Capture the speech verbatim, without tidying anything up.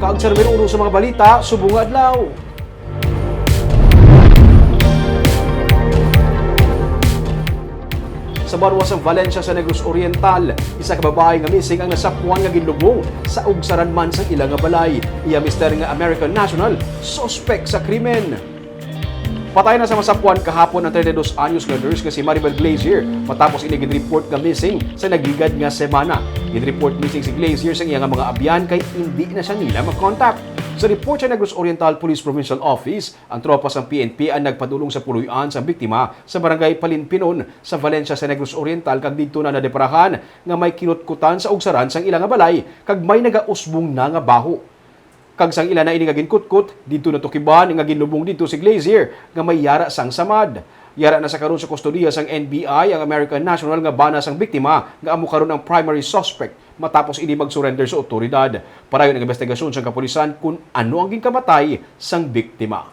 Kag sa numero uno sa mga balita subong nga adlaw. Sa banwa sang Valencia sa Negros Oriental, isa ka babayi nga missing ang nasapuan nga ginlubong sa ugsaran man sang ila nga balay. Iya mister nga American national, suspek sa krimen. Patay na sa masapuan kahapon ang treinta y dos anyos nga nurse nga si Maribel Glazier matapos ini ginreport nga missing sa nagligad nga semana. Ginreport missing si Glazier sa iya nga mga abyan kay indi na siya nila makontak. Sa report sa Negros Oriental Police Provincial Office, ang tropa sang P N P ang nagpadulong sa puloy-an sang biktima sa barangay Palinpinon sa Valencia sa Negros Oriental kag didto na nadeparahan nga may kinutkutan sa ugsaran sang ila nga balay kag may nagausbong na nga baho. Kag sang ila na ini nga ginkutkot, didto natukiban nga ginlubong didto si Glazier nga may yara sang samad. Yara na sa karon sa kustodiya sang N B I ang American national nga bana sang biktima nga amo karon ang primary suspect matapos ini mag-surrender sa otoridad. Padayon ang investigasyon sang kapulisan kon ano ang ginkamatay sang biktima.